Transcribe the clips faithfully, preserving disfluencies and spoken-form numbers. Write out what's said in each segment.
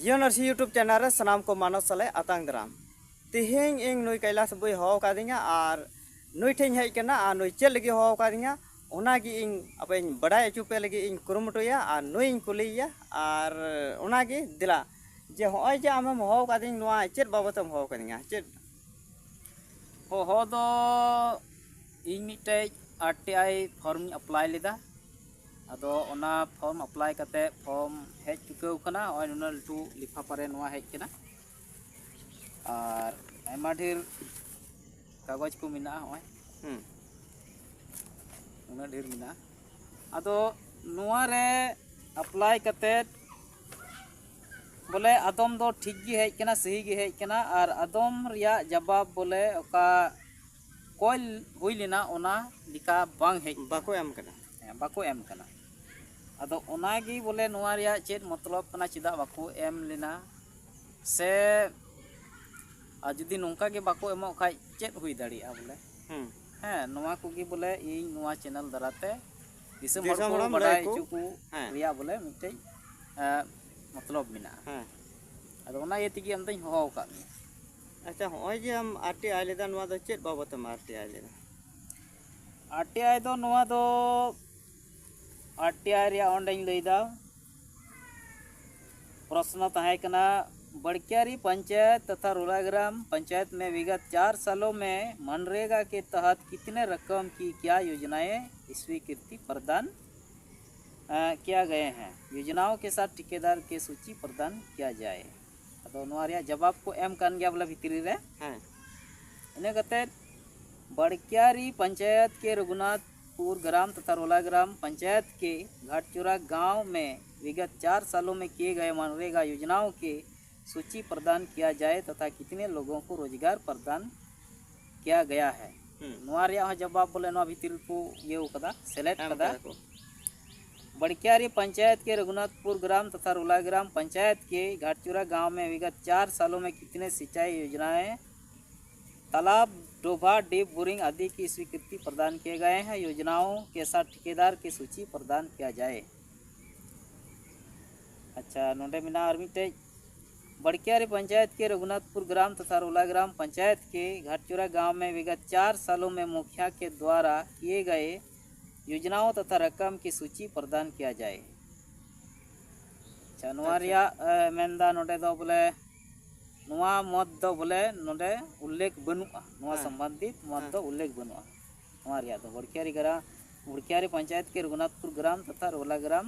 ᱡᱤᱭᱚᱱ ᱟᱹᱨᱥᱤ YouTube channel ᱨᱮ ᱥᱟᱱᱟᱢ ᱠᱚ ᱢᱟᱱᱚᱛ ᱥᱟᱞᱟᱜ ᱟᱛᱟᱝ ᱫᱟᱨᱟᱢ᱾ ᱛᱮᱦᱮᱧ ᱤᱧ ᱱᱩᱭ ᱠᱟᱭᱞᱟᱥ ᱵᱟᱹᱵᱩᱭ ᱦᱚᱦᱚ ᱟᱠᱟᱫᱤᱧᱟ ᱟᱨ ᱱᱩᱭ ᱴᱷᱮᱱ ᱤᱧ ᱦᱮᱡ ᱟᱠᱟᱱᱟ ᱟᱨ ᱱᱩᱭ ᱪᱮᱫ ᱞᱟᱹᱜᱤᱫ ᱦᱚᱦᱚ ᱟᱠᱟᱫᱤᱧᱟ ᱚᱱᱟᱜᱮ ᱤᱧ ᱟᱯᱮᱧ ᱵᱟᱰᱟᱭ ᱦᱚᱪᱚ ᱯᱮ ᱞᱟᱹᱜᱤᱫ ᱤᱧ ᱠᱩᱨᱩᱢᱩᱴᱩᱭᱟ ᱟᱨ ᱱᱩᱭ ᱤᱧ ᱠᱩᱞᱤᱭᱮᱭᱟ᱾ ᱟᱨ ᱚᱱᱟᱜᱮ ᱫᱮᱞᱟ, ᱡᱮ ᱦᱚᱸᱜᱼᱚᱭ ᱡᱮ ᱟᱢᱮᱢ ᱦᱚᱦᱚ ᱟᱠᱟᱫᱤᱧ, ᱱᱚᱣᱟ ᱪᱮᱫ ᱵᱟᱵᱚᱛᱮᱢ ᱦᱚᱦᱚ ᱟᱠᱟᱫᱤᱧᱟ? ᱪᱮᱫ? ᱦᱚᱦᱚ ᱫᱚ ᱤᱧ ᱢᱤᱫᱴᱮᱡ ᱟᱨ ᱴᱤ ᱟᱭ ᱯᱷᱚᱨᱢ ᱤᱧ ᱟᱯᱞᱟᱭ ᱞᱮᱫᱟ᱾ ᱟᱫᱚ ᱚᱱᱟ ᱯᱷᱚᱨᱢ ᱟᱯᱞᱟᱭ ᱠᱟᱛᱮ ᱯᱷᱚᱨᱢ ᱦᱮᱡ ᱪᱩᱠᱟᱹᱣ ᱠᱟᱱᱟ, ᱱᱚᱜᱼᱚᱭ ᱱᱩᱱᱟᱹᱜ ᱞᱟᱹᱴᱩ ᱞᱤᱯᱷᱟᱯᱟ ᱨᱮ ᱱᱚᱣᱟ ᱦᱮᱡ ᱠᱟᱱᱟ᱾ ᱟᱨ ᱟᱭᱢᱟ ᱰᱷᱮᱨ ᱠᱟᱜᱚᱡᱽ ᱠᱚ ᱢᱮᱱᱟᱜᱼᱟ, ᱱᱚᱜᱼᱚᱭ ᱦᱩᱸ᱾ ᱩᱱᱟᱹᱜ ᱰᱷᱮᱨ ᱢᱮᱱᱟᱜᱼᱟ᱾ ᱟᱫᱚ ᱱᱚᱣᱟ ᱨᱮ ᱟᱯᱞᱟᱭ ᱠᱟᱛᱮ ᱵᱚᱞᱮ ᱟᱫᱚᱢ ᱫᱚ ᱴᱷᱤᱠ ᱜᱮ ᱦᱮᱡ ᱠᱟᱱᱟ, ᱥᱟᱹᱦᱤ ᱜᱮ ᱦᱮᱡ ᱠᱟᱱᱟ, ᱟᱨ ᱟᱫᱚᱢ ᱨᱮᱭᱟᱜ ᱡᱟᱵᱟᱵ ᱵᱚᱞᱮ ᱚᱠᱟ ᱠᱚᱞ ᱦᱩᱭ ᱞᱮᱱᱟ ᱚᱱᱟ ᱞᱮᱠᱟ ᱵᱟᱝ ᱦᱮᱡ ᱠᱟᱱᱟ᱾ ᱵᱟᱠᱚ ᱮᱢ ᱠᱟᱱᱟ᱾ ᱦᱮᱸ, ᱵᱟᱠᱚ ᱮᱢ ᱠᱟᱱᱟ᱾ ᱟᱫᱚ ᱚᱱᱟᱜᱮ ᱵᱚᱞᱮ ᱱᱚᱣᱟ ᱨᱮᱭᱟᱜ ᱪᱮᱫ ᱢᱚᱛᱞᱚᱵ ᱠᱟᱱᱟ, ᱪᱮᱫᱟᱜ ᱵᱟᱠᱚ ᱮᱢ ᱞᱮᱱᱟ? ᱥᱮ ᱟᱨ ᱡᱩᱫᱤ ᱱᱚᱝᱠᱟ ᱜᱮ ᱵᱟᱠᱚ ᱮᱢᱚᱜ ᱠᱷᱟᱡ ᱪᱮᱫ ᱦᱩᱭ ᱫᱟᱲᱮᱭᱟᱜᱼᱟ ᱵᱚᱞᱮ? ᱦᱩᱸ᱾ ᱦᱮᱸ, ᱱᱚᱣᱟ ᱠᱚᱜᱮ ᱵᱚᱞᱮ ᱤᱧ ᱱᱚᱣᱟ ᱪᱮᱱᱮᱞ ᱫᱟᱨᱟᱛᱮ ᱫᱤᱥᱚᱢ ᱦᱚᱲ ᱫᱤᱥᱚᱢ ᱠᱚ ᱦᱚᱲᱮᱢ ᱵᱟᱰᱟᱭ ᱞᱟᱹᱭ ᱟᱠᱚ᱾ ᱦᱚᱪᱚ ᱠᱚ ᱦᱮᱸ᱾ ᱨᱮᱭᱟᱜ ᱵᱚᱞᱮ ᱢᱤᱫᱴᱮᱡ, ᱮᱸ, ᱢᱚᱛᱞᱚᱵ ᱢᱮᱱᱟᱜᱼᱟ᱾ ᱦᱮᱸ᱾ ᱟᱫᱚ ᱚᱱᱟ ᱤᱭᱟᱹ ᱛᱮᱜᱮ ᱟᱢ ᱫᱚᱧ ᱦᱚᱦᱚ ᱟᱠᱟᱫ ᱢᱮᱭᱟ᱾ ᱟᱪᱪᱷᱟ, ᱦᱚᱸᱜᱼᱚᱭ ᱡᱮ ᱟᱢ ᱟᱨ ᱴᱤ ᱟᱭ ᱞᱮᱫᱟ, ᱱᱚᱣᱟ ᱫᱚ ᱪᱮᱫ ᱵᱟᱵᱚᱛᱮᱢ ᱟᱨ ᱴᱤ ᱟᱭ ᱞᱮᱫᱟ? ᱟᱨ ᱴᱤ ᱟᱭ ᱫᱚ ᱱᱚᱣᱟ ᱫᱚ ᱟᱨ ᱴᱤ ᱟᱭ ᱨᱮᱭᱟᱜ ᱚᱸᱰᱮᱧ ᱞᱟᱹᱭᱫᱟ, ᱯᱨᱚᱥᱱᱚ ᱛᱟᱦᱮᱸ ᱠᱟᱱᱟ, बड़कियारी पंचायत तथा रोलाग्राम पंचायत में विगत चार सालों में मनरेगा के तहत कितने रकम की क्या योजनाएं स्वीकृति प्रदान, अ, किया गए हैं? योजनाओं के साथ ठेकेदार के सूची प्रदान किया जाए। ᱟᱫᱚ ᱱᱚᱣᱟ ᱨᱮᱭᱟᱜ ᱡᱟᱵᱟᱵ ᱠᱚ ᱮᱢ ᱠᱟᱱ ᱜᱮᱭᱟ ᱵᱚᱞᱮ ᱵᱷᱤᱛᱨᱤ ᱨᱮ᱾ ᱦᱮᱸ᱾ ᱤᱱᱟᱹ ᱠᱟᱛᱮ ᱵᱟᱲᱠᱤᱭᱟᱨᱤ ᱯᱚᱧᱪᱟᱭᱮᱛ ᱠᱮ ᱨᱚᱜᱷᱩᱱᱟᱛᱷᱯᱩᱨ ᱜᱨᱟᱢ ᱛᱚᱛᱷᱟ ᱨᱚᱞᱟ ᱜᱨᱟᱢ ᱯᱚᱧᱪᱟᱭᱮᱛ ᱠᱮ ᱜᱷᱟᱴᱪᱩᱨᱟ ᱜᱟᱶ ᱢᱮ ᱵᱤᱜᱚᱛ ᱪᱟᱨ ᱥᱟᱞᱳ ᱢᱮ ᱠᱤᱭᱮ ᱜᱟᱭᱮ ᱢᱟᱱᱨᱮᱜᱟ ᱭᱳᱡᱱᱟᱣ ᱠᱮ ᱥᱩᱪᱤ ᱯᱨᱚᱫᱟᱱ ᱠᱤᱭᱟ ᱡᱟᱭᱮ ᱛᱚᱛᱷᱟ ᱠᱤᱛᱱᱮ ᱞᱳᱜᱳ ᱠᱚ ᱨᱳᱡᱽᱜᱟᱨ ᱯᱨᱚᱫᱟᱱ ᱠᱤᱭᱟ ᱜᱟᱭᱟ ᱦᱮ᱾ ᱦᱩᱸ᱾ ᱱᱚᱣᱟ ᱨᱮᱭᱟᱜ ᱦᱚᱸ ᱡᱟᱵᱟᱵ ᱵᱚᱞᱮ ᱱᱚᱣᱟ ᱵᱷᱤᱛᱤᱨ ᱨᱮᱠᱚ ᱤᱭᱟᱹᱣ ᱠᱟᱫᱟ, ᱥᱮᱞᱮᱫ ᱮᱢ ᱠᱟᱫᱟ᱾ ᱠᱟᱫᱟ ᱠᱚ᱾ बड़कियारी पंचायत के रघुनाथपुर ग्राम तथा रुला ग्राम पंचायत के घाटचूरा गांव में विगत चार सालों में कितने सिंचाई योजनाएं, तालाब, डोभा, डीप बोरिंग आदि की स्वीकृति प्रदान किए गए हैं? योजनाओं के साथ ठेकेदार की सूची प्रदान किया जाए। ᱟᱪᱪᱷᱟ, ᱱᱚᱰᱮ ᱢᱮᱱᱟᱜᱼᱟ ᱟᱨ ᱢᱤᱫᱴᱮᱡ बड़कियारी पंचायत के रघुनाथपुर ग्राम तथा रोला ग्राम पंचायत के घाटचूरा गांव में विगत चार सालों में मुखिया के द्वारा किए गए योजनाओं तथा रकम की सूची प्रदान किया जाए। ᱟᱪᱪᱷᱟ, ᱱᱚᱣᱟ ᱟᱪᱪᱷᱟ᱾ ᱨᱮᱭᱟᱜ, ᱮ, ᱢᱮᱱᱫᱟ ᱱᱚᱰᱮ ᱫᱚ ᱵᱚᱞᱮ ᱱᱚᱣᱟ ᱢᱚᱛ ᱫᱚ ᱵᱚᱞᱮ ᱱᱚᱰᱮ ᱩᱞᱞᱮᱠᱷ ᱵᱟᱹᱱᱩᱜᱼᱟ, ᱱᱚᱣᱟ ᱦᱮᱸ᱾ ᱥᱚᱢᱵᱚᱱᱫᱷᱤᱛ ᱢᱚᱛ ᱦᱮᱸ᱾ ᱫᱚ ᱩᱞᱞᱮᱠᱷ ᱵᱟᱹᱱᱩᱜᱼᱟ᱾ ᱱᱚᱣᱟ ᱨᱮᱭᱟᱜ ᱫᱚ ᱵᱚᱲᱠᱤᱭᱟᱨᱤ ᱜᱨᱟᱢ, ᱵᱚᱲᱠᱤᱭᱟᱨᱤ ᱯᱚᱧᱪᱟᱭᱮᱛ ᱠᱮ ᱨᱚᱜᱷᱩᱱᱟᱛᱷᱯᱩᱨ ᱜᱨᱟᱢ ᱛᱚᱛᱷᱟ ᱨᱳᱞᱟ ᱜᱨᱟᱢ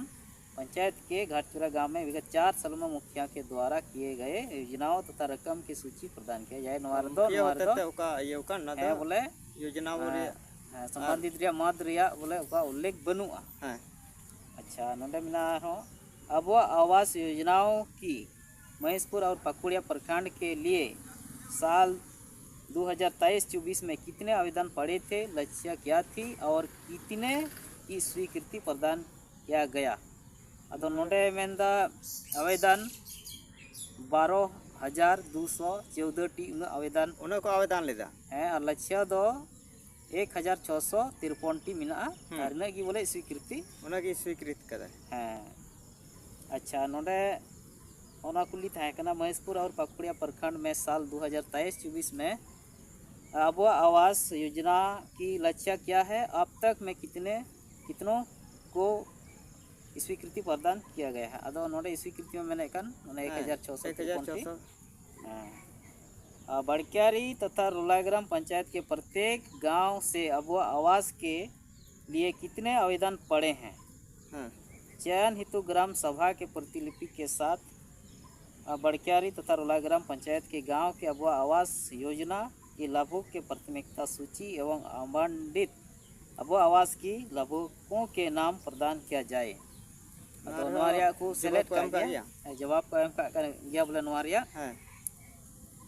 ᱯᱚᱧᱪᱟᱭᱮᱛ ᱠᱮ ᱜᱷᱟᱴᱪᱩᱨᱟ ᱜᱟᱸᱣ ᱢᱮ ᱵᱤᱜᱚᱛ ᱪᱟᱨ ᱥᱟᱞ ᱢᱮ ᱢᱩᱠᱷᱤᱭᱟ ᱠᱮ ᱫᱣᱟᱨᱟ ᱠᱤᱭᱮ ᱜᱟᱭᱮ ᱭᱳᱡᱽᱱᱟᱣ ᱛᱚᱛᱷᱟ ᱨᱚᱠᱚᱢ ᱠᱤ ᱥᱩᱪᱤ ᱯᱨᱚᱫᱟᱱ ᱠᱤᱭᱟ ᱡᱟᱭ᱾ ᱱᱚᱣᱟ ᱨᱮᱫᱚ, ᱢᱩᱠᱷᱤᱭᱟᱹ ᱱᱚᱣᱟ ᱦᱚᱛᱮ ᱨᱮᱫᱚ, ᱛᱮ ᱚᱠᱟ ᱤᱭᱟᱹ ᱠᱟᱱ, ᱚᱱᱟ ᱫᱚ ᱦᱮᱸ, ᱵᱚᱞᱮ, ᱭᱳᱡᱽᱱᱟ ᱦᱮᱸ, ᱨᱮᱭᱟᱜ ᱦᱮᱸ, ᱟᱨ ᱥᱚᱢᱵᱚᱱᱫᱷᱤᱛ ᱨᱮᱭᱟᱜ ᱢᱟᱫ ᱨᱮᱭᱟᱜ ᱵᱚᱞᱮ ᱚᱠᱟ ᱩᱞᱞᱮᱠᱷ ᱵᱟᱹᱱᱩᱜᱼᱟ᱾ ᱦᱮᱸ᱾ ᱟᱪᱪᱷᱟ, ᱱᱚᱰᱮ ᱢᱮᱱᱟᱜᱼᱟ ᱟᱨᱦᱚᱸ, ᱟᱵᱚᱣᱟᱜ ᱟᱣᱟᱥ ᱭᱳᱡᱽᱱᱟᱣ ᱠᱤ ᱢᱚᱦᱮᱥᱯᱩᱨ ᱟᱨ ᱯᱟᱠᱩᱲᱤᱭᱟ ᱯᱨᱚᱠᱷᱚᱸᱰ ᱠᱮ ᱞᱤᱭᱮ ᱥᱟᱞ ᱫᱩ ᱦᱟᱡᱟᱨ ᱛᱮᱭᱤᱥ ᱪᱚᱵᱵᱤᱥ ᱢᱮ ᱠᱤᱛᱱᱮ ᱟᱵᱮᱫᱚᱱ ᱯᱟᱲᱮ ᱛᱷᱮ, ᱞᱟᱪᱷᱭᱟ ᱠᱭᱟ ᱛᱷᱤ ᱟᱣᱨ ᱠᱤᱛᱱᱮ ᱠᱤ ᱥᱣᱤᱠᱨᱤᱛᱤ ᱯᱨᱚᱫᱟᱱ ᱠᱭᱟ ᱜᱟᱭᱟ? ᱟᱫᱚ ᱱᱚᱰᱮ ᱢᱮᱱᱫᱟ ᱟᱵᱮᱫᱚᱱ ᱵᱟᱨᱚ ᱦᱟᱡᱟᱨ ᱫᱩᱥᱚ ᱪᱳᱣᱫᱚ ᱴᱤ ᱩᱱᱟᱹᱜ ᱟᱵᱮᱫᱚᱱ᱾ ᱩᱱᱟᱹᱜ ᱠᱚ ᱟᱵᱮᱫᱚᱱ ᱞᱮᱫᱟ? ᱦᱮᱸ, ᱟᱨ ᱞᱟᱪᱷᱭᱟ ᱫᱚ ᱮᱠ ᱦᱟᱡᱟᱨ ᱪᱷᱚᱥᱚ ᱛᱤᱨᱯᱚᱱ ᱴᱤ ᱢᱮᱱᱟᱜᱼᱟ᱾ ᱦᱩᱸ᱾ ᱟᱨ ᱤᱱᱟᱹᱜ ᱜᱮ ᱵᱚᱞᱮ ᱥᱣᱤᱠᱨᱤᱛᱤ᱾ ᱚᱱᱟᱜᱮ ᱥᱣᱤᱠᱨᱤᱛ ᱠᱟᱫᱟᱭ᱾ ᱦᱮᱸ᱾ ᱟᱪᱪᱷᱟ, ᱱᱚᱰᱮ ᱚᱱᱟ ᱠᱩᱞᱤ ᱛᱟᱦᱮᱸ ᱠᱟᱱᱟ, ᱢᱚᱦᱮᱥᱯᱩᱨ ᱟᱨ ᱯᱟᱠᱩᱲᱤᱭᱟ ᱯᱨᱚᱠᱷᱚᱸᱰ ᱢᱮ ᱥᱟᱞ ᱫᱩ ᱦᱟᱡᱟᱨ ᱛᱮᱭᱤᱥ ᱪᱚᱵᱵᱤᱥ ᱢᱮ ᱟᱵᱚᱣᱟᱜ ᱟᱣᱟᱥ ᱭᱳᱡᱽᱱᱟ ᱠᱤ ᱞᱟᱪᱷᱭᱟ ᱠᱭᱟ ᱦᱮ? ᱟᱵ ᱛᱟᱠ ᱢᱮ ᱠᱤᱛᱱᱮ, ᱠᱤᱛᱱᱚ ᱠᱚ ᱥᱣᱤᱠᱨᱤᱛᱤ ᱯᱨᱚᱫᱟᱱ ᱠᱤᱭᱟ ᱜᱟᱭᱟ ᱦᱮ? ᱟᱫᱚ ᱱᱚᱰᱮ ᱥᱣᱤᱠᱨᱤᱛᱤ ᱢᱟ ᱢᱮᱱᱮᱫ ᱠᱟᱱ, ᱚᱱᱮ ᱦᱮᱸ, ᱮᱠ ᱦᱟᱡᱟᱨ ᱪᱷᱚᱥᱚ ᱮᱠ ᱦᱟᱡᱟᱨ ᱪᱷᱚᱥᱚ᱾ ᱦᱮᱸ᱾ ᱟᱨ ᱵᱟᱲᱠᱤᱭᱟᱨᱤ ᱛᱚᱛᱷᱟ ᱨᱳᱞᱟᱜᱨᱟᱢ ᱯᱚᱧᱪᱟᱭᱮᱛ ᱠᱮ ᱯᱨᱚᱛᱮᱠ ᱜᱟᱸᱣ ᱥᱮ ᱟᱵᱚᱣᱟᱜ ᱟᱣᱟᱥ ᱠᱮ ᱞᱤᱭᱮ ᱠᱤᱛᱱᱮ ᱟᱵᱮᱫᱚᱱ ᱯᱟᱲᱮ ᱦᱮᱸ? ᱦᱮᱸ᱾ चयन हेतु ग्राम सभा के प्रतिलिपि के साथ, अ, बड़कियारी तथा रोला ग्राम पंचायत के गांव के अबुआ आवास योजना के लाभुक के प्राथमिकता सूची एवं आवंटित अबुआ आवास की लाभुकों के नाम प्रदान किया जाए। ᱟᱫᱚ ᱱᱚᱣᱟ ᱨᱮᱦᱚᱸ ᱱᱚᱣᱟ ᱨᱮᱭᱟᱜ ᱠᱚ ᱡᱚᱵᱟᱵ ᱥᱮᱞᱮᱫ ᱠᱚ ᱮᱢ ᱠᱟᱜ ᱠᱟᱜ ᱜᱮᱭᱟ᱾ ᱜᱮᱭᱟ᱾ ᱦᱮᱸ, ᱡᱚᱵᱟᱵ ᱠᱚ ᱮᱢ ᱠᱟᱜ ᱠᱟᱱ ᱜᱮᱭᱟ ᱵᱚᱞᱮ ᱱᱚᱣᱟ ᱨᱮᱭᱟᱜ᱾ ᱦᱮᱸ᱾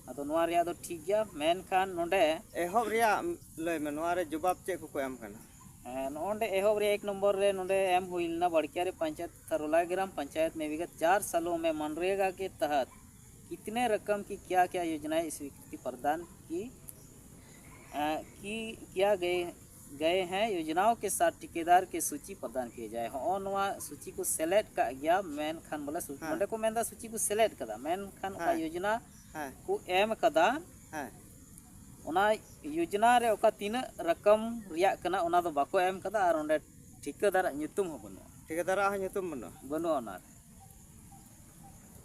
ᱟᱫᱚ ᱱᱚᱣᱟ ᱨᱮᱭᱟᱜ ᱫᱚ ᱴᱷᱤᱠ ᱜᱮᱭᱟ, ᱢᱮᱱᱠᱷᱟᱱ ᱱᱚᱰᱮ ᱮᱦᱚᱵ ᱨᱮᱭᱟᱜ ᱞᱟᱹᱭ ᱢᱮ, ᱱᱚᱣᱟ ᱨᱮ ᱡᱚᱵᱟᱵ ᱪᱮᱫ ᱠᱚᱠᱚ ᱮᱢ ᱠᱟᱱᱟ? ᱦᱮᱸ, ᱱᱚᱜᱼᱚ ᱱᱚᱰᱮ ᱮᱦᱚᱵ ᱨᱮ ᱮᱠ ᱱᱚᱢᱵᱚᱨ ᱨᱮ ᱱᱚᱰᱮ ᱮᱢ ᱦᱩᱭ ᱞᱮᱱᱟ, ᱵᱟᱲᱠᱤᱭᱟᱨᱤ ᱯᱚᱧᱪᱟᱭᱮᱛ ᱛᱷᱟ ᱨᱳᱞᱟᱜᱨᱟᱢ ᱯᱚᱧᱪᱟᱭᱮᱛ ᱢᱮ ᱵᱤᱜᱚᱛ ᱪᱟᱨ ᱥᱟᱞᱳ ᱢᱮ मनरेगा के तहत कितने रकम की क्या क्या योजनाएं स्वीकृति प्रदान की, अ, की, किया गए, गए हैं योजनाओं के साथ ठेकेदार के सूची प्रदान किए जाए। ᱦᱚᱸᱜᱼᱚ ᱱᱚᱣᱟ ᱥᱩᱪᱤ ᱠᱚ ᱥᱮᱞᱮᱫ ᱠᱟᱜ ᱜᱮᱭᱟ, ᱢᱮᱱᱠᱷᱟᱱ ᱵᱚᱞᱮ ᱥᱩ- ᱦᱮᱸ᱾ ᱱᱚᱸᱰᱮ ᱠᱚ ᱢᱮᱱᱫᱟ ᱥᱩᱪᱤ ᱠᱚ ᱥᱮᱞᱮᱫ ᱠᱟᱫᱟ, ᱢᱮᱱᱠᱷᱟᱱ ᱚᱠᱟ ᱦᱮᱸ᱾ ᱭᱳᱡᱽᱱᱟ ᱦᱮᱸ᱾ ᱠᱚ ᱮᱢ ᱠᱟᱫᱟ, ᱦᱮᱸ᱾ ᱚᱱᱟ ᱭᱳᱡᱽᱱᱟ ᱨᱮ ᱚᱠᱟ ᱛᱤᱱᱟᱹᱜ ᱨᱚᱠᱚᱢ ᱨᱮᱭᱟᱜ ᱠᱟᱱᱟ, ᱚᱱᱟ ᱫᱚ ᱵᱟᱠᱚ ᱮᱢ ᱠᱟᱫᱟ, ᱟᱨ ᱚᱸᱰᱮ ᱴᱷᱤᱠᱟᱹᱫᱟᱨᱟᱜ ᱧᱩᱛᱩᱢ ᱦᱚᱸ ᱵᱟᱹᱱᱩᱜᱼᱟ᱾ ᱴᱷᱤᱠᱟᱹᱫᱟᱨᱟᱜ ᱦᱚᱸ ᱧᱩᱛᱩᱢ ᱵᱟᱹᱱᱩᱜᱼᱟ᱾ ᱵᱟᱹᱱᱩᱜᱼᱟ ᱚᱱᱟ ᱨᱮ᱾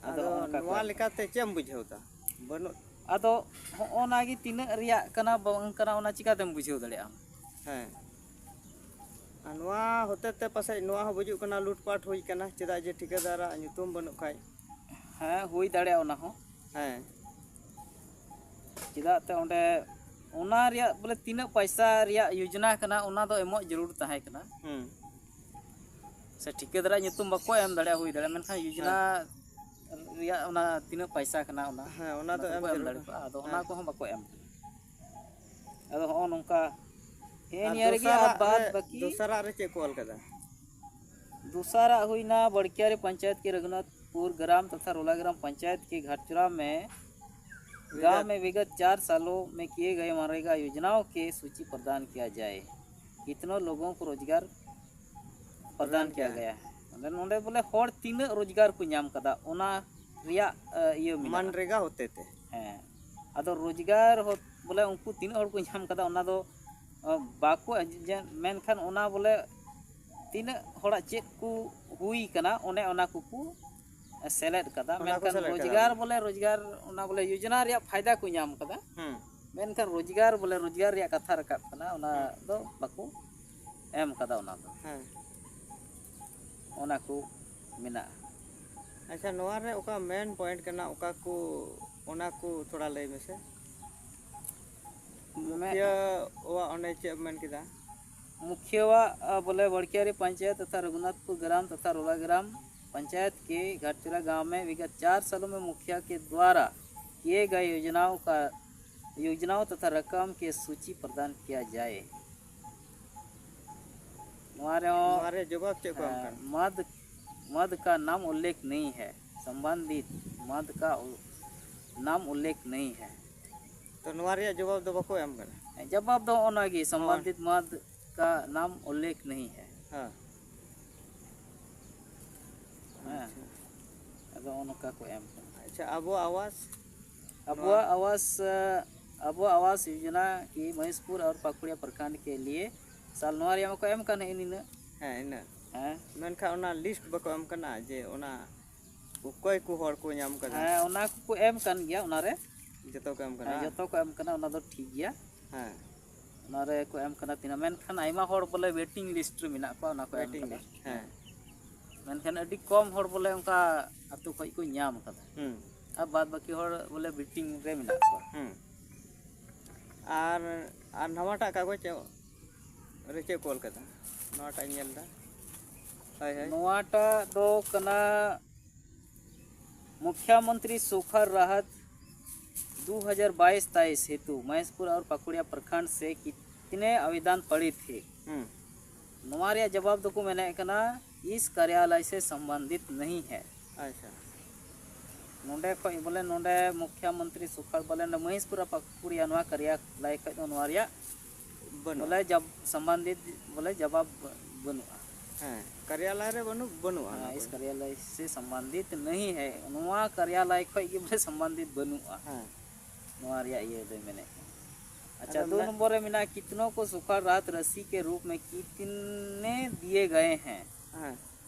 ᱟᱫᱚ ᱟᱫᱚ ᱚᱱᱠᱟ ᱠᱚ ᱱᱚᱣᱟ ᱮᱢ ᱞᱮᱠᱟᱛᱮ ᱪᱮᱫ ᱮᱢ ᱵᱩᱡᱷᱟᱹᱣ ᱫᱟ? ᱵᱟᱹᱱᱩᱜ᱾ ᱟᱫᱚ ᱦᱚᱸᱜᱼᱚ ᱱᱟ ᱜᱮ ᱛᱤᱱᱟᱹᱜ ᱨᱮᱭᱟᱜ ᱠᱟᱱᱟ ᱵᱟᱝ ᱠᱟᱱᱟ, ᱚᱱᱟ ᱪᱤᱠᱟᱹᱛᱮᱢ ᱵᱩᱡᱷᱟᱹᱣ ᱫᱟᱲᱮᱭᱟᱜᱼᱟ? ᱦᱮᱸ᱾ ᱟᱨ ᱱᱚᱣᱟ ᱦᱚᱛᱮ ᱛᱮ ᱯᱟᱥᱮᱡ ᱱᱚᱣᱟ ᱦᱚᱸ ᱵᱩᱡᱩᱜ ᱠᱟᱱᱟ ᱞᱩᱴᱯᱟᱴ ᱦᱩᱭ ᱠᱟᱱᱟ, ᱪᱮᱫᱟᱜ ᱡᱮ ᱴᱷᱤᱠᱟᱹᱫᱟᱨᱟᱜ ᱧᱩᱛᱩᱢ ᱵᱟᱹᱱᱩᱜ ᱠᱷᱟᱡ᱾ ᱦᱮᱸ, ᱦᱩᱭ ᱫᱟᱲᱮᱭᱟᱜᱼᱟ ᱚᱱᱟ ᱦᱚᱸ᱾ ᱦᱮᱸ᱾ ᱪᱮᱫᱟᱜ ᱛᱮ ᱚᱸᱰᱮ ᱚᱱᱟ ᱨᱮᱭᱟᱜ ᱵᱚᱞᱮ ᱛᱤᱱᱟᱹᱜ ᱯᱚᱭᱥᱟ ᱨᱮᱭᱟᱜ ᱭᱳᱡᱽᱱᱟ ᱠᱟᱱᱟ, ᱚᱱᱟ ᱫᱚ ᱮᱢᱚᱜ ᱡᱟᱹᱨᱩᱲ ᱛᱟᱦᱮᱸ ᱠᱟᱱᱟ᱾ ᱦᱩᱸ᱾ ᱥᱮ ᱴᱷᱤᱠᱟᱹᱫᱟᱨᱟᱜ ᱧᱩᱛᱩᱢ ᱵᱟᱠᱚ ᱮᱢ ᱫᱟᱲᱮᱭᱟᱜᱼᱟ, ᱦᱩᱭ ᱫᱟᱲᱮᱭᱟᱜᱼᱟ, ᱢᱮᱱᱠᱷᱟᱱ ᱭᱳᱡᱽᱱᱟ ᱦᱮᱸ᱾ ᱨᱮᱭᱟᱜ ᱚᱱᱟ ᱛᱤᱱᱟᱹᱜ ᱯᱚᱭᱥᱟ ᱠᱟᱱᱟ, ᱚᱱᱟ, ᱦᱮᱸ, ᱚᱱᱟ ᱚᱱᱟ ᱫᱚ ᱫᱚᱠᱚ ᱮᱢ ᱮᱢ ᱡᱟᱹᱨᱩᱲ ᱫᱟᱲᱮ ᱠᱟᱱᱟ᱾ ᱠᱚᱜᱼᱟ᱾ ᱟᱫᱚ ᱚᱱᱟ ᱦᱮᱸ᱾ ᱠᱚᱦᱚᱸ ᱵᱟᱠᱚ ᱮᱢ ᱠᱟᱱᱟ᱾ ᱟᱫᱚ ᱦᱚᱸᱜᱼᱚ ᱱᱚᱝᱠᱟ ᱦᱮᱸ, ᱟᱨ ᱱᱤᱭᱟᱹ ᱨᱮᱜᱮ ᱟᱨ ᱫᱚᱥᱟᱨᱟᱜ ᱵᱟᱫ ᱨᱮ, ᱵᱟᱹᱠᱤ ᱫᱚᱥᱟᱨᱟᱜ ᱨᱮ ᱪᱮᱫ ᱠᱚ ᱚᱞ ᱠᱟᱫᱟ? ᱫᱚᱥᱟᱨᱟᱜ ᱦᱩᱭᱱᱟ ᱵᱟᱲᱠᱤᱭᱟᱨᱤ ᱯᱚᱧᱪᱟᱭᱮᱛ ᱠᱮ ᱨᱚᱜᱷᱩᱱᱟᱛᱷᱯᱩᱨ ᱜᱨᱟᱢ ᱛᱚᱛᱷᱟ ᱨᱳᱞᱟ ᱜᱨᱟᱢ ᱯᱚᱧᱪᱟᱭᱮᱛ ᱠᱮ ᱜᱷᱟᱴᱪᱩᱨᱟ ᱢᱮ ᱜᱟᱸᱣ ᱢᱮ ᱵᱤᱜᱚᱛ ᱪᱟᱨ ᱥᱟᱞᱳ ᱢᱮ ᱠᱤᱭᱮ ᱜᱟᱭᱮ ᱢᱟᱱᱨᱮᱜᱟ ᱭᱳᱡᱽᱱᱟᱣ ᱠᱮ ᱥᱩᱪᱤ ᱯᱨᱚᱫᱟᱱ ᱠᱤᱭᱟ ᱡᱟᱭᱮ᱾ ᱠᱤᱛᱱᱳ ᱞᱳᱜᱳ ᱠᱳ ᱨᱳᱡᱽᱜᱟᱨ ᱯᱨᱚᱫᱟᱱ ᱠᱤᱭᱟ ᱜᱟᱭᱟ᱾ ᱚᱸᱰᱮ, ᱱᱚᱸᱰᱮ ᱵᱚᱞᱮ ᱦᱚᱲ ᱛᱤᱱᱟᱹᱜ ᱨᱳᱡᱽᱜᱟᱨ ᱠᱚ ᱧᱟᱢ ᱠᱟᱫᱟ, ᱚᱱᱟ ᱨᱮᱭᱟᱜ, ᱮ, ᱤᱭᱟᱹ ᱢᱮᱱᱟᱜᱼᱟ᱾ ᱢᱟᱱᱨᱮᱜᱟ ᱦᱚᱛᱮ ᱛᱮ᱾ ᱦᱮᱸ, ᱟᱫᱚ ᱨᱳᱡᱽᱜᱟᱨ ᱦᱚ-, ᱵᱚᱞᱮ ᱩᱱᱠᱩ ᱛᱤᱱᱟᱹᱜ ᱦᱚᱲ ᱠᱚ ᱧᱟᱢ ᱠᱟᱫᱟ, ᱚᱱᱟ ᱫᱚ, ᱮ, ᱵᱟᱠᱚ ᱡᱮ-, ᱢᱮᱱᱠᱷᱟᱱ ᱚᱱᱟ ᱵᱚᱞᱮ ᱛᱤᱱᱟᱹᱜ ᱦᱚᱲᱟᱜ ᱪᱮᱫ ᱠᱚ ᱦᱩᱭ ᱠᱟᱱᱟ, ᱚᱱᱮ ᱚᱱᱟ ᱠᱚᱠᱚ ᱥᱮᱞᱮᱫ ᱠᱟᱫᱟ᱾ ᱚᱱᱟ ᱠᱚ ᱢᱮᱱᱠᱷᱟᱱ ᱥᱮᱞᱮᱫ ᱠᱟᱫᱟ᱾ ᱨᱳᱡᱽᱜᱟᱨ ᱵᱚᱞᱮ ᱨᱳᱡᱽᱜᱟᱨ, ᱚᱱᱟ ᱵᱚᱞᱮ ᱭᱳᱡᱽᱱᱟ ᱨᱮᱭᱟᱜ ᱯᱷᱟᱭᱫᱟ ᱠᱚ ᱧᱟᱢ ᱠᱟᱫᱟ᱾ ᱦᱩᱸ᱾ ᱢᱮᱱᱠᱷᱟᱱ ᱨᱳᱡᱽᱜᱟᱨ ᱵᱚᱞᱮ ᱨᱳᱡᱽᱜᱟᱨ ᱨᱮᱭᱟᱜ ᱠᱟᱛᱷᱟ ᱨᱟᱠᱟᱵ ᱠᱟᱱᱟ, ᱚᱱᱟ ᱦᱩᱸ᱾ ᱫᱚ ᱵᱟᱠᱚ ᱮᱢ ᱠᱟᱫᱟ ᱚᱱᱟ ᱫᱚ᱾ ᱦᱮᱸ᱾ ᱚᱱᱟ ᱠᱚ ᱢᱮᱱᱟᱜᱼᱟ᱾ ᱟᱪᱪᱷᱟ, ᱱᱚᱣᱟ ᱨᱮ ᱚᱠᱟ ᱢᱮᱱ ᱯᱚᱭᱮᱱᱴ ᱠᱟᱱᱟ, ᱚᱠᱟ ᱠᱚ, ᱚᱱᱟ ᱠᱚ ᱛᱷᱚᱲᱟ ᱞᱟᱹᱭ ᱢᱮᱥᱮ᱾ ᱢᱮ- ᱢᱩᱠᱷᱤᱭᱟᱹ ᱣᱟᱜ ᱚᱸᱰᱮ ᱪᱮᱫ ᱮᱢ ᱢᱮᱱ ᱠᱮᱫᱟ? ᱢᱩᱠᱷᱤᱭᱟᱹᱣᱟᱜ, ᱟ, ᱵᱚᱞᱮ ᱵᱟᱲᱠᱤᱭᱟᱨᱤ ᱯᱚᱧᱪᱟᱭᱮᱛ ᱛᱚᱛᱷᱟ ᱨᱚᱜᱷᱩᱱᱟᱛᱷᱯᱩᱨ ᱜᱨᱟᱢ ᱛᱚᱛᱷᱟ ᱨᱳᱞᱟ ᱜᱨᱟᱢ ᱯᱚᱧᱪᱟᱭᱮᱛ ᱠᱮ ᱜᱷᱟᱴᱪᱩᱨᱟ ᱜᱟᱸᱣ ᱢᱮ ᱵᱤᱜᱚᱛ ᱪᱟᱨ ᱥᱟᱞᱳ ᱢᱮ ᱢᱩᱠᱷᱤᱭᱟ ᱠᱮ ᱫᱣᱟᱨᱟ ᱠᱤᱭᱮ ᱜᱟᱭᱮ ᱭᱳᱡᱽᱱᱟᱣ ᱠᱟ, ᱭᱳᱡᱽᱱᱟᱣ ᱛᱚᱛᱷᱟ ᱨᱟᱠᱟᱢ ᱠᱮ ᱥᱩᱪᱤ ᱯᱨᱚᱫᱟᱱ ᱠᱤᱭᱟ ᱡᱟᱭᱮ᱾ ᱱᱚᱣᱟ ᱨᱮᱦᱚᱸ, ᱱᱚᱣᱟ ᱨᱮᱭᱟᱜ ᱡᱚᱵᱟᱵ ᱪᱮᱫ ᱠᱚ ᱮᱢ ᱮᱸ, ᱠᱟᱱᱟ? ᱢᱚᱫ, ᱢᱚᱫ ᱠᱟ ᱱᱟᱢ ᱩᱞᱞᱮᱠᱷ ᱱᱟᱦᱤ ᱦᱮ, ᱥᱚᱢᱵᱚᱱᱫᱷᱤᱛ ᱢᱚᱫ ᱠᱟ ᱩ-, ᱱᱟᱢ ᱩᱞᱞᱮᱠᱷ ᱱᱟᱦᱤ ᱦᱮ᱾ ᱛᱚ ᱱᱚᱣᱟ ᱨᱮᱭᱟᱜ ᱡᱚᱵᱟᱵ ᱫᱚ ᱵᱟᱠᱚ ᱮᱢ ᱠᱟᱱᱟ? ᱡᱟᱵᱟᱵ ᱫᱚ ᱚᱱᱟᱜᱮ, ᱥᱚᱢᱵᱚᱱᱫᱷᱤᱛ ᱢᱟᱫ ᱠᱟ ᱱᱟᱢ ᱩᱞᱞᱮᱠᱷ ᱱᱟᱦᱤ ᱦᱮ᱾ ᱦᱮᱸ᱾ ᱦᱮᱸ᱾ ᱟᱪᱪᱷᱟ᱾ ᱟᱫᱚ ᱚᱱᱠᱟ ᱠᱚ ᱮᱢ ᱠᱟᱱᱟ᱾ ᱟᱪᱪᱷᱟ, ᱟᱵᱚ ᱟᱣᱟᱥ? ᱟᱵᱚᱣᱟᱜ ᱱᱚᱣᱟ ᱟᱣᱟᱥ, ᱟᱵᱚ ᱟᱣᱟᱥ ᱭᱳᱡᱚᱱᱟ ᱠᱤ ᱢᱚᱦᱮᱥᱯᱩᱨ ᱟᱨ ᱯᱟᱠᱩᱲᱤᱭᱟ ᱯᱨᱚᱠᱷᱚᱸᱰ ᱠᱮ ᱞᱤᱭᱮ ᱥᱟᱞ ᱱᱚᱣᱟ ᱨᱮᱭᱟᱜ ᱢᱟᱠᱚ ᱮᱢ ᱠᱟᱱ ᱦᱮᱸ ᱱᱤᱱᱟᱹᱜ᱾ ᱦᱮᱸ, ᱤᱱᱟᱹᱜ᱾ ᱦᱮᱸ᱾ ᱢᱮᱱᱠᱷᱟᱱ ᱚᱱᱟ ᱞᱤᱥᱴ ᱵᱟᱠᱚ ᱮᱢ ᱠᱟᱱᱟ ᱡᱮ ᱚᱱᱟ ᱚᱠᱚᱭ ᱠᱚ ᱦᱚᱲ ᱠᱚ ᱧᱟᱢ ᱠᱟᱫᱟ? ᱦᱮᱸ, ᱚᱱᱟ ᱠᱚᱠᱚ ᱮᱢ ᱠᱟᱱ ᱜᱮᱭᱟ ᱚᱱᱟᱨᱮ᱾ ᱡᱚᱛᱚ ᱠᱚ ᱮᱢ ᱠᱟᱱᱟ? ᱦᱮᱸ, ᱡᱚᱛᱚ ᱠᱚ ᱮᱢ ᱠᱟᱱᱟ, ᱚᱱᱟ ᱫᱚ ᱴᱷᱤᱠ ᱜᱮᱭᱟ᱾ ᱦᱮᱸ᱾ ᱚᱱᱟ ᱨᱮ ᱠᱚ ᱮᱢ ᱠᱟᱱᱟ ᱛᱤᱱᱟᱹᱜ, ᱢᱮᱱᱠᱷᱟᱱ ᱟᱭᱢᱟ ᱦᱚᱲ ᱵᱚᱞᱮ waiting list ᱨᱮ ᱢᱮᱱᱟᱜ ᱠᱚᱣᱟ, ᱚᱱᱟ ᱠᱚ ᱮᱢ waiting ᱠᱟᱱᱟ᱾ List, ᱦᱮᱸ᱾ ᱢᱮᱱᱠᱷᱟᱱ ᱟᱹᱰᱤ ᱠᱚᱢ ᱦᱚᱲ ᱵᱚᱞᱮ ᱚᱱᱠᱟ ᱟᱹᱛᱩ ᱠᱷᱚᱡ ᱠᱚ ᱧᱟᱢ ᱠᱟᱫᱟ᱾ ᱦᱩᱸ᱾ ᱟᱨ ᱵᱟᱫ ᱵᱟᱹᱠᱤ ᱦᱚᱲ ᱵᱚᱞᱮ waiting ᱨᱮ ᱢᱮᱱᱟᱜ ᱠᱚᱣᱟ᱾ ᱦᱩᱸ᱾ ᱟᱨ, ᱟᱨ ᱱᱟᱣᱟᱴᱟᱜ ᱠᱟᱜᱚᱡᱽ ᱨᱮ ᱪᱮᱫ ᱠᱚ ᱚᱞ ᱠᱟᱫᱟ? ᱱᱚᱣᱟᱴᱟᱜ ᱤᱧ ᱧᱮᱞ ᱮᱫᱟ᱾ ᱦᱳᱭ, ᱦᱳᱭ᱾ ᱱᱚᱣᱟᱴᱟᱜ ᱫᱚ ᱠᱟᱱᱟ ᱢᱩᱠᱷᱭᱟᱢᱚᱱᱛᱨᱤ ᱥᱩᱠᱷᱟᱨ ᱨᱟᱦᱟᱛ ᱫᱩ ᱦᱟᱡᱟᱨ ᱵᱟᱭᱤᱥ ᱛᱮᱭᱤᱥ ᱦᱮᱛᱩ ᱢᱚᱦᱮᱥᱯᱩᱨ ᱟᱨ ᱯᱟᱠᱩᱲᱤᱭᱟ ᱯᱨᱚᱠᱷᱚᱸᱰ ᱥᱮ ᱠᱤᱛᱱᱮ ᱟᱵᱮᱫᱚᱱ ᱯᱟᱲᱮ ᱛᱷᱮ? ᱦᱩᱸ᱾ ᱱᱚᱣᱟ ᱨᱮᱭᱟᱜ ᱡᱟᱵᱟᱵ ᱫᱚᱠᱚ ᱢᱮᱱᱮᱫ ᱠᱟᱱᱟ, ᱤᱥ ᱠᱟᱨᱭᱟᱞᱚᱭ ᱥᱮ ᱥᱚᱢᱵᱚᱱᱫᱷᱤᱛ ᱱᱟᱦᱤ ᱦᱮ᱾ ᱟᱪᱪᱷᱟ᱾ ᱱᱚᱰᱮ ᱠᱷᱚᱡ ᱵᱚᱞᱮ ᱱᱚᱰᱮ ᱢᱩᱠᱷᱭᱟᱢᱚᱱᱛᱨᱤ ᱥᱩᱠᱷᱟᱨ ᱵᱚᱞᱮ ᱱᱚᱰᱮ ᱢᱚᱦᱮᱥᱯᱩᱨ ᱟᱨ ᱯᱟᱠᱩᱲᱤᱭᱟ ᱱᱚᱣᱟ ᱠᱟᱨᱭᱟᱞᱚᱭ ᱠᱷᱚᱡ ᱫᱚ ᱱᱚᱣᱟ ᱨᱮᱭᱟᱜ ᱵᱟᱹᱱᱩᱜᱼᱟ᱾ ᱵᱚᱞᱮ ᱡᱟᱵ-, ᱥᱚᱢᱵᱚᱱᱫᱷᱤᱛ ᱵᱚᱞᱮ ᱡᱟᱵᱟᱵ ᱵᱟᱹᱱᱩᱜᱼᱟ᱾ ᱦᱮᱸ, ᱠᱟᱨᱭᱟᱞᱚᱭ ᱨᱮ ᱵᱟᱹᱱᱩᱜ, ᱵᱟᱹᱱᱩᱜᱼᱟ ᱚᱱᱟ ᱦᱮᱸ, ᱠᱚ᱾ ᱤᱥ ᱠᱟᱨᱭᱟᱞᱚᱭ ᱥᱮ ᱥᱚᱢᱵᱚᱱᱫᱷᱤᱛ ᱱᱟᱦᱤ ᱦᱮ, ᱱᱚᱣᱟ ᱠᱟᱨᱭᱟᱞᱚᱭ ᱠᱷᱚᱡ ᱜᱮ ᱵᱚᱞᱮ ᱥᱚᱢᱵᱚᱱᱫᱷᱤᱛ ᱵᱟᱹᱱᱩᱜᱼᱟ᱾ ᱦᱮᱸ᱾ ᱱᱚᱣᱟ ᱨᱮᱭᱟᱜ ᱤᱭᱟᱹ ᱫᱚᱭ ᱢᱮᱱᱮᱫ ᱠᱟᱱᱟ᱾ ᱟᱪᱪᱷᱟ, ᱟᱫᱚ ᱫᱩ ᱢᱮᱱᱟᱜ ᱱᱚᱢᱵᱚᱨ ᱨᱮ ᱢᱮᱱᱟᱜᱼᱟ, ᱠᱤᱛᱱᱳ ᱠᱳ ᱥᱩᱠᱷᱟᱨ ᱨᱟᱦᱟᱛ ᱨᱟᱥᱤ ᱠᱮ ᱨᱩᱯ ᱢᱮ ᱠᱤᱛᱱᱮ ᱫᱤᱭᱮ ᱜᱟᱭᱮ ᱦᱮᱸ? ᱦᱮᱸ᱾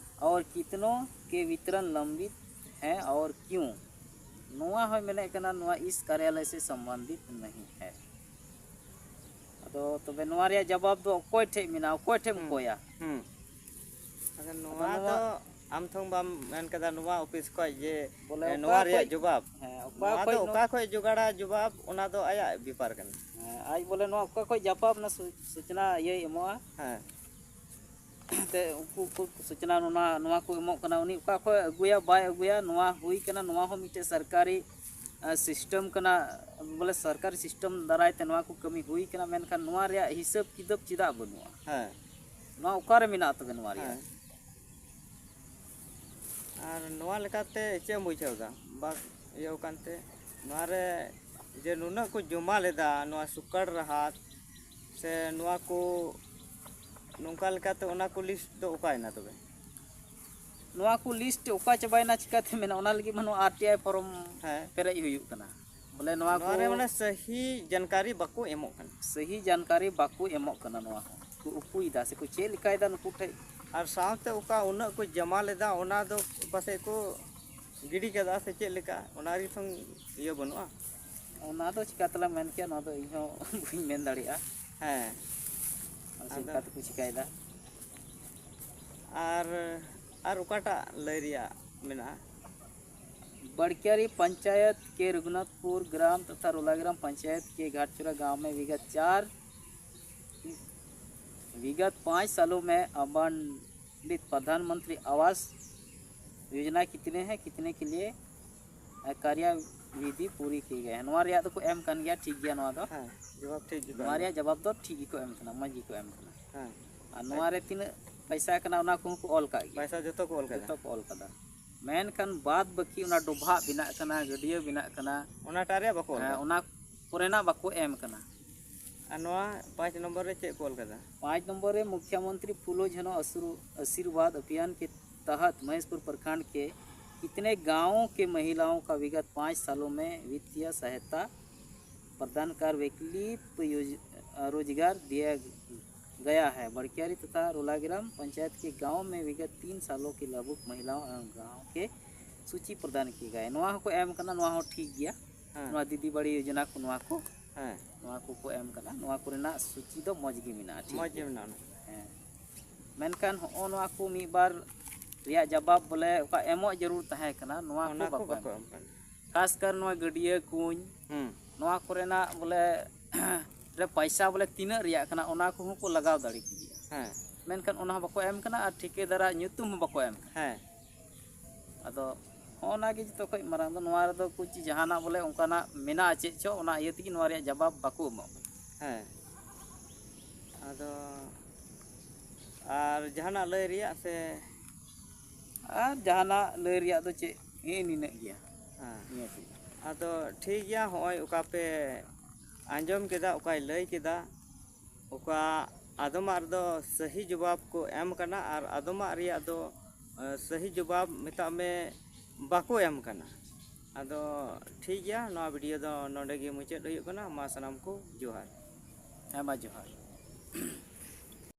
ᱚᱨ ᱠᱤᱛᱱᱳ ᱠᱮ ᱵᱤᱛᱨᱚᱱ ᱞᱚᱢᱵᱤᱛ ᱦᱮᱸ ᱚᱨ ᱠᱤᱭᱩᱸ? ᱱᱚᱣᱟ ᱦᱚᱸᱭ ᱢᱮᱱᱮᱫ ᱠᱟᱱᱟ, ᱱᱚᱣᱟ ᱤᱥ ᱠᱟᱨᱭᱟᱞᱚᱭ ᱥᱮ ᱥᱚᱢᱵᱚᱱᱫᱷᱤᱛ ᱱᱟᱦᱤ ᱦᱮ᱾ ᱟᱫᱚ ᱛᱚᱵᱮ ᱱᱚᱣᱟ ᱨᱮᱭᱟᱜ ᱡᱟᱵᱟᱵ ᱫᱚ ᱚᱠᱚᱭ ᱴᱷᱮᱡ ᱢᱮᱱᱟᱜᱼᱟ, ᱚᱠᱚᱭ ᱴᱷᱮᱡ ᱮᱢ ᱦᱩᱸ, ᱠᱚᱭᱟ? ᱦᱩᱸ᱾ ᱟᱫᱚ ᱟᱫᱚ ᱱᱚᱣᱟ ᱱᱚᱣᱟ ᱫᱚ ᱟᱢ ᱛᱷᱚᱝ ᱵᱟᱢ ᱢᱮᱱ ᱠᱟᱫᱟ ᱱᱚᱣᱟ ᱚᱯᱷᱤᱥ ᱠᱷᱚᱡ ᱡᱮ, ᱵᱚᱞᱮ ᱮ, ᱚᱠᱟ ᱱᱚᱣᱟ ᱨᱮᱭᱟᱜ ᱠᱷᱚᱡ, ᱡᱚᱵᱟᱵ᱾ ᱦᱮᱸ, ᱚᱠᱟ ᱱᱚᱣᱟ ᱠᱷᱚᱡ ᱫᱚ ᱱᱚ- ᱚᱠᱟ ᱠᱷᱚᱡ ᱡᱚᱜᱟᱲᱟ ᱡᱚᱵᱟᱵ, ᱚᱱᱟ ᱫᱚ ᱟᱭᱟᱜ ᱵᱮᱯᱟᱨ ᱠᱟᱱᱟ᱾ ᱦᱮᱸ, ᱟᱡ ᱵᱚᱞᱮ ᱱᱚᱣᱟ ᱚᱠᱟ ᱠᱷᱚᱡ ᱡᱟᱯᱟᱵ ᱚᱱᱟ ᱥᱩ-, ᱥᱩᱪᱱᱟ ᱤᱭᱟᱹᱭ ᱮᱢᱚᱜᱼᱟ᱾ ᱦᱮᱸ᱾ ᱛᱮ ᱩᱱᱠᱩ ᱠᱚ ᱥᱩᱪᱱᱟ ᱱᱚᱣᱟ, ᱱᱚᱣᱟ ᱠᱚ ᱮᱢᱚᱜ ᱠᱟᱱᱟ, ᱩᱱᱤ ᱚᱠᱟ ᱠᱷᱚᱡ ᱟᱹᱜᱩᱭᱟ ᱵᱟᱭ ᱟᱹᱜᱩᱭᱟ, ᱱᱚᱣᱟ ᱦᱩᱭ ᱠᱟᱱᱟ, ᱱᱚᱣᱟ ᱦᱚᱸ ᱢᱤᱫᱴᱮᱡ ᱥᱚᱨᱠᱟᱨᱤ, ᱟ, ᱥᱤᱥᱴᱮᱢ ᱠᱟᱱᱟ, ᱵᱚᱞᱮ ᱥᱚᱨᱠᱟᱨᱤ ᱥᱤᱥᱴᱮᱢ ᱫᱟᱨᱟᱭ ᱛᱮ ᱱᱚᱣᱟ ᱠᱚ ᱠᱟᱹᱢᱤ ᱦᱩᱭ ᱠᱟᱱᱟ, ᱢᱮᱱᱠᱷᱟᱱ ᱱᱚᱣᱟ ᱨᱮᱭᱟᱜ ᱦᱤᱥᱟᱹᱵ ᱠᱤᱛᱟᱹᱵ ᱪᱮᱫᱟᱜ ᱵᱟᱹᱱᱩᱜᱼᱟ? ᱦᱮᱸ᱾ ᱱᱚᱣᱟ ᱚᱠᱟᱨᱮ ᱢᱮᱱᱟᱜᱼᱟ ᱛᱚᱵᱮ ᱱᱚᱣᱟ ᱨᱮᱭᱟᱜ? ᱦᱮᱸ᱾ ᱟᱨ ᱱᱚᱣᱟ ᱞᱮᱠᱟᱛᱮ ᱪᱮᱫ ᱮᱢ ᱵᱩᱡᱷᱟᱹᱣ ᱮᱫᱟ? ᱵᱟᱝ ᱤᱭᱟᱹᱣ ᱠᱟᱱᱛᱮ ᱱᱚᱣᱟ ᱨᱮ ᱡᱮ ᱱᱩᱱᱟᱹᱜ ᱠᱚ ᱡᱚᱢᱟ ᱞᱮᱫᱟ ᱱᱚᱣᱟ ᱥᱩᱠᱟᱲ ᱨᱟᱦᱟᱛ ᱥᱮ ᱱᱚᱣᱟ ᱠᱚ, ᱱᱚᱝᱠᱟ ᱞᱮᱠᱟᱛᱮ ᱚᱱᱟ ᱠᱚ ᱞᱤᱥᱴ ᱫᱚ ᱚᱠᱟᱭᱮᱱᱟ ᱛᱚᱵᱮ? ᱱᱚᱣᱟ ᱠᱚ ᱞᱤᱥᱴ ᱚᱠᱟ ᱪᱟᱵᱟᱭᱮᱱᱟ, ᱪᱤᱠᱟᱹᱛᱮ ᱢᱮᱱᱟ? ᱚᱱᱟ ᱞᱟᱹᱜᱤᱫ ᱢᱟ ᱱᱚᱣᱟ ᱟᱨ ᱴᱤ ᱟᱭ ᱯᱷᱚᱨᱢ ᱦᱮᱸ᱾ ᱯᱮᱨᱮᱡ ᱦᱩᱭᱩᱜ ᱠᱟᱱᱟ᱾ ᱵᱚᱞᱮ ᱱᱚᱣᱟ ᱱᱚᱣᱟ ᱠᱚ ᱨᱮ ᱢᱟᱱᱮ ᱥᱟᱹᱦᱤ ᱡᱟᱱᱠᱟᱨᱤ ᱵᱟᱠᱚ ᱮᱢᱚᱜ ᱠᱟᱱᱟ᱾ ᱥᱟᱹᱦᱤ ᱡᱟᱱᱠᱟᱨᱤ ᱵᱟᱠᱚ ᱮᱢᱚᱜ ᱠᱟᱱᱟ᱾ ᱱᱚᱣᱟ ᱦᱚᱸ ᱠᱚ ᱩᱠᱩᱭᱮᱫᱟ ᱥᱮᱠᱚ ᱪᱮᱫ ᱞᱮᱠᱟᱭᱮᱫᱟ ᱱᱩᱠᱩ ᱴᱷᱮᱡ᱾ ᱟᱨ ᱥᱟᱶᱛᱮ ᱚᱠᱟ ᱩᱱᱟᱹᱜ ᱠᱚ ᱡᱚᱢᱟ ᱞᱮᱫᱟ, ᱚᱱᱟ ᱫᱚ ᱯᱟᱥᱮᱡ ᱠᱚ ᱜᱤᱰᱤ ᱠᱟᱫᱟ ᱥᱮ ᱪᱮᱫ ᱞᱮᱠᱟ, ᱚᱱᱟ ᱨᱮ ᱛᱷᱚᱝ ᱤᱭᱟᱹ ᱵᱟᱹᱱᱩᱜᱼᱟ᱾ ᱚᱱᱟ ᱫᱚ ᱪᱤᱠᱟ ᱛᱮᱞᱟᱝ ᱢᱮᱱ ᱠᱮᱭᱟ, ᱱᱚᱣᱟ ᱫᱚ ᱤᱧ ᱦᱚᱸ ᱵᱟᱹᱧ ᱢᱮᱱ ᱫᱟᱲᱮᱭᱟᱜᱼᱟ᱾ ᱦᱮᱸ᱾ ᱟᱨ ᱪᱮᱫ ᱟᱫᱚ ᱞᱮᱠᱟ ᱛᱮᱠᱚ ᱪᱤᱠᱟᱭᱮᱫᱟ᱾ ᱟᱨ, ᱟᱨ ᱚᱠᱟᱴᱟᱜ ᱞᱟᱹᱭ ᱨᱮᱭᱟᱜ ᱢᱮᱱᱟᱜᱼᱟ? बड़कियारी पंचायत के रघुनाथपुर ग्राम तथा रोलाग्राम पंचायत के घाटचोरा गांव में विगत चार, विगत पाँच सालों में आवंटित प्रधानमंत्री आवास योजना कितने हैं, कितने के लिए, अ, कार्य विधि पूरी की गई है? ᱱᱚᱣᱟ ᱨᱮᱭᱟᱜ ᱫᱚᱠᱚ ᱮᱢ ᱠᱟᱱ ᱜᱮᱭᱟ, ᱴᱷᱤᱠ ᱜᱮᱭᱟ᱾ ᱱᱚᱣᱟ ᱫᱚ, ᱦᱮᱸ, ᱡᱚᱵᱟᱵ ᱴᱷᱤᱠ ᱜᱮᱠᱚ ᱱᱚᱣᱟ ᱮᱢ ᱨᱮᱭᱟᱜ ᱠᱟᱱᱟ᱾ ᱡᱚᱵᱟᱵ ᱫᱚ ᱴᱷᱤᱠ ᱜᱮᱠᱚ ᱮᱢ ᱠᱟᱱᱟ, ᱢᱚᱡᱽ ᱜᱮᱠᱚ ᱮᱢ ᱠᱟᱱᱟ᱾ ᱦᱮᱸ᱾ ᱟᱨ ᱱᱚᱣᱟ ᱨᱮ ᱛᱤᱱᱟᱹᱜ ᱯᱚᱭᱥᱟ ᱠᱟᱱᱟ, ᱚᱱᱟ ᱠᱚᱦᱚᱸ ᱠᱚ ᱚᱞ ᱠᱟᱜ ᱜᱮᱭᱟ᱾ ᱯᱚᱭᱥᱟ ᱡᱚᱛᱚ ᱠᱚ ᱚᱞ ᱠᱟᱫᱟ᱾ ᱡᱚᱛᱚ ᱠᱚ ᱚᱞ ᱠᱟᱫᱟ᱾ ᱢᱮᱱᱠᱷᱟᱱ ᱵᱟᱫ ᱵᱟᱹᱠᱤ ᱚᱱᱟ ᱰᱚᱵᱷᱟᱜ ᱵᱮᱱᱟᱜ ᱠᱟᱱᱟ, ᱜᱟᱹᱰᱭᱟᱹ ᱵᱮᱱᱟᱜ ᱠᱟᱱᱟ, ᱚᱱᱟᱴᱟᱜ ᱨᱮᱭᱟᱜ ᱵᱟᱠᱚ ᱚᱞ ᱦᱮᱸ, ᱠᱟᱫᱟ᱾ ᱚᱱᱟ ᱠᱚᱨᱮᱱᱟᱜ ᱵᱟᱠᱚ ᱮᱢ ᱠᱟᱱᱟ᱾ ᱟᱨ ᱱᱚᱣᱟ ᱯᱟᱸᱪ ᱱᱚᱢᱵᱚᱨ ᱨᱮ ᱪᱮᱫ ᱠᱚ ᱚᱞ ᱠᱟᱫᱟ? पाँच नंबर में मुख्यमंत्री फूलो झनो आशीर्व-, आशीर्वाद अभियान के तहत महेशपुर प्रखंड के कितने गांवों के महिलाओं का विगत पाँच सालों में वित्तीय सहायता प्रदान कर वैकल्पिक योज-, रोजगार दिया गया है। बड़कियारी तथा रोलाग्राम पंचायत के गांव में विगत तीन सालों के लाभुक महिलाओं एवं गांव के सूची प्रदान की गई। ᱱᱚᱣᱟ ᱦᱚᱸᱠᱚ ᱮᱢ ᱠᱟᱱᱟ, ᱱᱚᱣᱟ ᱦᱚᱸ ᱴᱷᱤᱠ ᱜᱮᱭᱟ᱾ ᱦᱮᱸ᱾ ᱱᱚᱣᱟ ᱫᱤᱫᱤ ᱵᱟᱲᱤ ᱭᱳᱡᱚᱱᱟ ᱠᱚ, ᱱᱚᱣᱟ ᱠᱚ, ᱦᱮᱸ᱾ ᱱᱚᱣᱟ ᱠᱚᱠᱚ ᱮᱢ ᱠᱟᱱᱟ᱾ ᱱᱚᱣᱟ ᱠᱚᱨᱮᱱᱟᱜ ᱥᱩᱪᱤ ᱫᱚ ᱢᱚᱡᱽ ᱜᱮ ᱢᱮᱱᱟᱜᱼᱟ, ᱴᱷᱤᱠ ᱢᱚᱡᱽ ᱜᱮ ᱜᱮᱭᱟ᱾ ᱢᱮᱱᱟᱜᱼᱟ᱾ ᱦᱮᱸ᱾ ᱢᱮᱱᱠᱷᱟᱱ ᱦᱚᱸᱜᱼᱚ ᱱᱚᱣᱟ ᱠᱚ ᱢᱤᱫ ᱵᱟᱨ ᱨᱮᱭᱟᱜ ᱡᱟᱵᱟᱵ ᱵᱚᱞᱮ ᱚᱠᱟ ᱮᱢᱚᱜ ᱡᱟᱹᱨᱩᱲ ᱛᱟᱦᱮᱸ ᱠᱟᱱᱟ, ᱱᱚᱣᱟ ᱠᱚ ᱚᱱᱟ ᱠᱚ ᱵᱟᱠᱚ ᱵᱟᱠᱚ ᱮᱢ ᱮᱢ ᱠᱟᱱᱟ᱾ ᱠᱟᱱᱟ᱾ ᱠᱷᱟᱥ ᱠᱟᱨ ᱱᱚᱣᱟ ᱜᱟᱹᱰᱭᱟᱹ ᱠᱩᱧ, ᱦᱩᱸ᱾ ᱱᱚᱣᱟ ᱠᱚᱨᱮᱱᱟᱜ ᱵᱚᱞᱮ ᱨᱮ ᱯᱟᱭᱥᱟ ᱵᱚᱞᱮ ᱛᱤᱱᱟᱹᱜ ᱨᱮᱭᱟᱜ ᱠᱟᱱᱟ, ᱚᱱᱟ ᱠᱚᱦᱚᱸ ᱠᱚ ᱞᱟᱜᱟᱣ ᱫᱟᱲᱮ ᱠᱮᱭᱟ᱾ ᱦᱮᱸ᱾ ᱢᱮᱱᱠᱷᱟᱱ ᱚᱱᱟ ᱦᱚᱸ ᱵᱟᱠᱚ ᱮᱢ ᱠᱟᱱᱟ ᱟᱨ ᱴᱷᱤᱠᱟᱹᱫᱟᱨᱟᱜ ᱧᱩᱛᱩᱢ ᱦᱚᱸ ᱵᱟᱠᱚ ᱮᱢ ᱠᱟᱱᱟ᱾ ᱦᱮᱸ᱾ ᱟᱫᱚ ᱦᱚᱸᱜᱼᱚ ᱱᱟ ᱜᱮ ᱡᱚᱛᱚ ᱠᱷᱚᱡ ᱢᱟᱨᱟᱝ ᱫᱚ, ᱱᱚᱣᱟ ᱨᱮᱫᱚ ᱠᱩᱪ ᱡᱟᱦᱟᱱᱟᱜ ᱵᱚᱞᱮ ᱚᱱᱠᱟᱱᱟᱜ ᱢᱮᱱᱟᱜᱼᱟ ᱪᱮᱫ ᱪᱚ, ᱚᱱᱟ ᱤᱭᱟᱹ ᱛᱮᱜᱮ ᱱᱚᱣᱟ ᱨᱮᱭᱟᱜ ᱡᱟᱵᱟᱵ ᱵᱟᱠᱚ ᱮᱢᱚᱜ ᱠᱟᱱᱟ᱾ ᱦᱮᱸ᱾ ᱟᱫᱚ ᱟᱨ ᱡᱟᱦᱟᱱᱟᱜ ᱞᱟᱹᱭ ᱨᱮᱭᱟᱜ ᱥᱮ? ᱟᱨ ᱡᱟᱦᱟᱱᱟᱜ ᱞᱟᱹᱭ ᱨᱮᱭᱟᱜ ᱫᱚ ᱪᱮᱫ, ᱦᱮᱸ, ᱱᱤᱱᱟᱹᱜ ᱜᱮᱭᱟ᱾ ᱦᱮᱸ᱾ ᱱᱤᱭᱟᱹ ᱠᱚ᱾ ᱟᱫᱚ ᱴᱷᱤᱠ ᱜᱮᱭᱟ, ᱦᱚᱸᱜᱼᱚᱭ ᱚᱠᱟ ᱯᱮ ᱟᱸᱡᱚᱢ ᱠᱮᱫᱟ, ᱚᱠᱟᱭ ᱞᱟᱹᱭ ᱠᱮᱫᱟ, ᱚᱠᱟ ᱟᱫᱚᱢᱟᱜ ᱨᱮᱫᱚ ᱥᱟᱹᱦᱤ ᱡᱚᱵᱟᱵ ᱠᱚ ᱮᱢ ᱠᱟᱱᱟ ᱟᱨ ᱟᱫᱚᱢᱟᱜ ᱨᱮᱭᱟᱜ ᱫᱚ ᱥᱟᱹᱦᱤ ᱡᱚᱵᱟᱵ ᱢᱮᱛᱟᱜ ᱢᱮ ᱵᱟᱠᱚ ᱮᱢ ᱠᱟᱱᱟ᱾ ᱟᱫᱚ ᱴᱷᱤᱠ ᱜᱮᱭᱟ, ᱱᱚᱣᱟ ᱵᱷᱤᱰᱤᱭᱳ ᱫᱚ ᱱᱚᱰᱮ ᱜᱮ ᱢᱩᱪᱟᱹᱫ ᱦᱩᱭᱩᱜ ᱠᱟᱱᱟ᱾ ᱢᱟ ᱥᱟᱱᱟᱢ ᱠᱚ ᱡᱚᱦᱟᱨ᱾ ᱦᱮᱸ ᱢᱟ ᱡᱚᱦᱟᱨ᱾